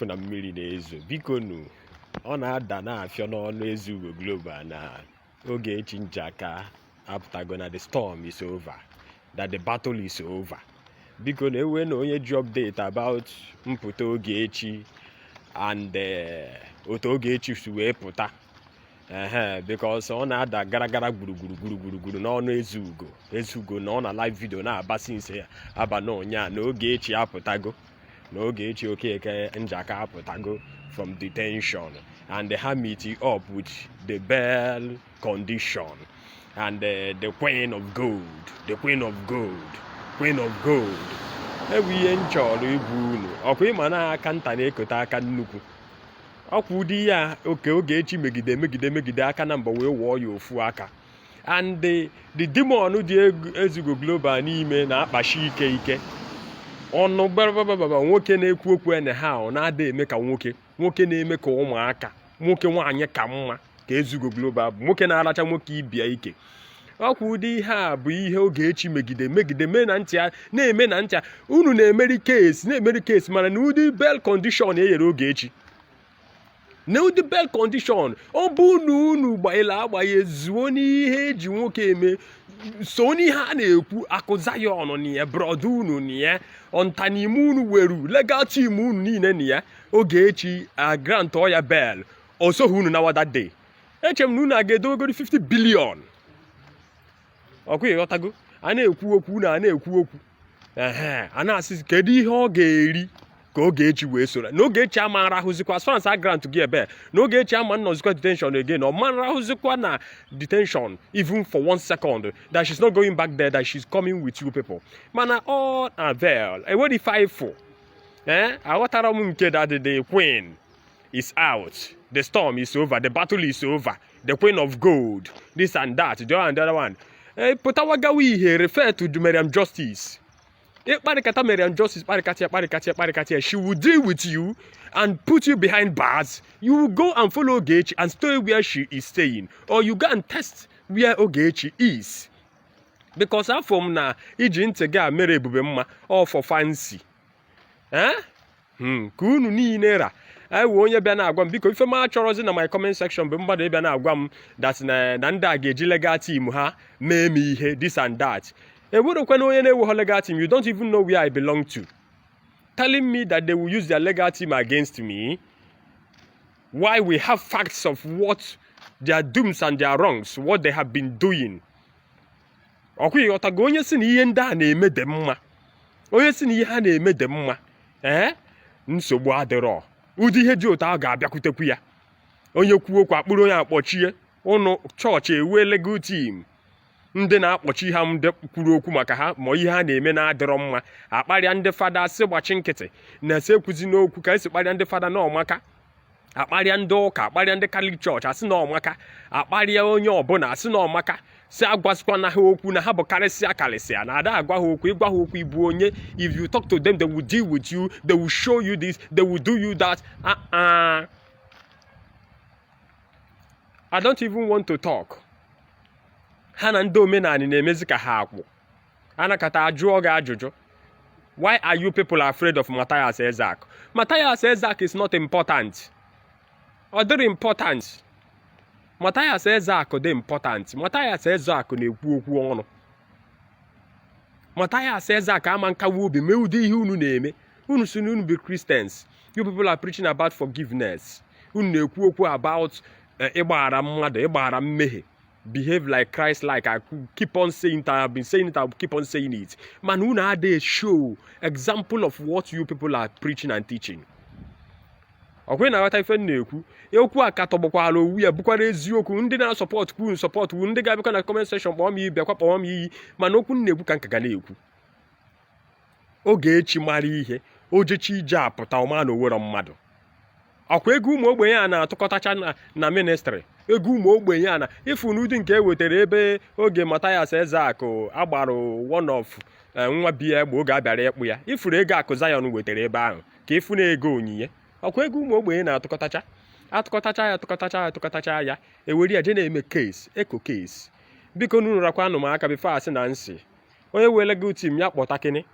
Na-afụ na mmiri na-ezo. Biko nu, ọ na-ada na-afịọ n'ọnụ Ezeugo Global na Ogechi Njaka apụtago, na the storm is over, that the battle is over. Biko na ewe na onye ji update about mpụta Ogechi and otu Ogechi si wee pụta, ehe, because ọ na-ada gara gara gburugburu gburugburu gburu n'ọnụ Ezeugo. Ezeugo na ọ na live video na-aba since ya aba na ụnyaa na Ogechi apụtago, na Ogechi Okeke Njaka apụtago from detention and ha meet up with the bail condition and the queen of gold, the queen of gold, queen of gold. Ewu ihe m chọrọ igwu unu, ọkwa ịma na aka nta na-ekote aka nnukwu. Ọkwa ụdị ya oke Ogechi megide megide megide aka na mbọ wee wụọ ya ofu aka, and the demon dị Ezeugo Global n'ime na-akpachi ike ike ọnụ gbabababa. Nwoke na-ekwu okwu anyhow, na-ada eme ka nwoke, nwoke na-eme ka ụmụaka, nwoke nwaanyị ka mma ka Ezeugo Global bụ nwoke na-aracha nwoke ibia ike. Ọkwa ụdị ihe a bụ ihe Ogechi megide megide mee na ntị ya na-eme na ntị ya. Unu na-emeri case, na-emeri case, mana na ụdị bail condition e nyere Ogechi, na ụdị bail condition, ọ bụ na unu gbanyere agbanye zuo n'ihe eji nwoke eme, so n'ihe a na-ekwu akụ Zion na ya, brother unu na ya, ọntanime unu weru legal team unu niile na ya. Ogechi a grant ya bail, o soghị unu nawa that day. Eche m na unu a ga-edowegoro 50 billion. Ọkwa ịghọtago? A na-ekwu okwu na a na-ekwu okwu, ehe, a na-asị kedu ihe ọ ga-eri ka Ogechi wee soro na Ogechi ama arahụzikwa. As far as a grant gị ebe na Ogechi ama nnọzikwa detention again, ọ ma arahụzikwa na detention even for one second, that she's not going back there, that she's coming with you people. Mana all avail, enwere ife ifụ. Eh, aghọtara m nke that the queen is out, the storm is over, the battle is over, the queen of gold, this and that, the other and the other one. Eh, pụtawa gawa ihe refer to Mariam Justice. Ịkparịkata Mariam Justice, kparịkata ya, kparịkata ya, kparịkata ya, she will deal with you and put you behind bars. You will go and follow Ogechi and stay where she is staying, or you go and test where Ogechi is, because afọ m na iji ntị gị a mere ebube mma all for fancy. Eh, ka unu niile ra ewe onye bịa na-agwa m, biko, ife m achọrọzi na my comment section bụ mmadụ ịbịa na-agwa m that na ndị a ga-eji legal team ha mee m ihe, this and that. Ewerekwana onye na-eweghọ legal team. You don't even know where I belong to, telling me that they will use their legal team against me. Why, we have facts of what their dooms and their wrongs, what they have been doing. Ọkwa ịghọtago? Onye si na ihe ndị a na-eme dị mma, onye si na ihe ha na-eme dị mma, ee, nsogbu adịrọ. Ụdị ihe dị otu ahụ ga-abịakwutekwu ya. Onye kwuo okwu, akpụrụ onye akpọchie ụnụ chọọchị, ewee legal team ndị na-akpọchi ha, ndị kwuru okwu maka ha ma ihe ha na-eme na-adịrọ mma. Akparịa ndị fada, sị gbachi nkịtị na-ese ekwuzi n'okwu ka esi kparịa ndị fada na ọmaka. Akparịa ndị ụka, akparịa ndị Catholic Church, asị na ọmaka. Akparịa onye ọbụla, asị na ọmaka, si agwazikwana ha okwu, na ha bụ karịsịa karịsịa na ada agwa ha okwu. Ịgwa ha okwu, ibu onye. If you talk to them, they will deal with you, they will show you this, they will do you that. Uh-uh. I don't even want to talk. Ha na ndị omenani na-emezi ka ha akwụ anakọta ajụọ gị ajụjụ. Why are you people afraid of Matthias Ezeaku? Matthias Ezeaku is not important. Ọ dịrị important. Matthias Ezeaku dị important. Matthias Ezeaku na-ekwu okwu ọnụ. Matthias Ezeaku ama nkawa obi mee ụdị ihe unu na-eme. Unu si na unu bụ Christians. You people are preaching about forgiveness. Unu na-ekwu okwu about ịgbaghara mmadụ, ịgbaghara mmehie, behave like Christ. Like I keep on saying it, I have been saying it, I will keep on saying it. Mana unu adịghị show example of what you people are preaching and teaching. Ọkwa ị na-aghọta ife m na-ekwu? Okwu a ka tọgbakwara owu ya, bụkwara eziokwu. Ndị na-asupport kwu support wu ndị ga-abịakwa na comment section kpọọ m iyi, bịakwa kpọọ m iyi, mana okwu m na-ekwu ka nka ga na-ekwu. Ogechi mara ihe ojechi ije apụta ọma na owero mmadụ. Ọkwa ego ụmụ ogbenye a na-atụkọtacha na ministry, ego ụmụ ogbenye a na ịfụ n'ụdị nke e wetara ebe oge Mathias Ezeaku agbara one of nwa biya egbe oge a bịara ịkpụ ya, ifuru ego akụ Zion wetara ebe ahụ ka ịfụ na ego onyinye. Ọkwa ego ụmụ ogbenye na-atụkọtacha, atụkọtacha ya, atụkọtacha ya, atụkọtacha ya, ewere ya je na-eme case eko case. Biko nunu rakwanụ m aka before asị na nsị onye wee legal team ya kpọta kịnị.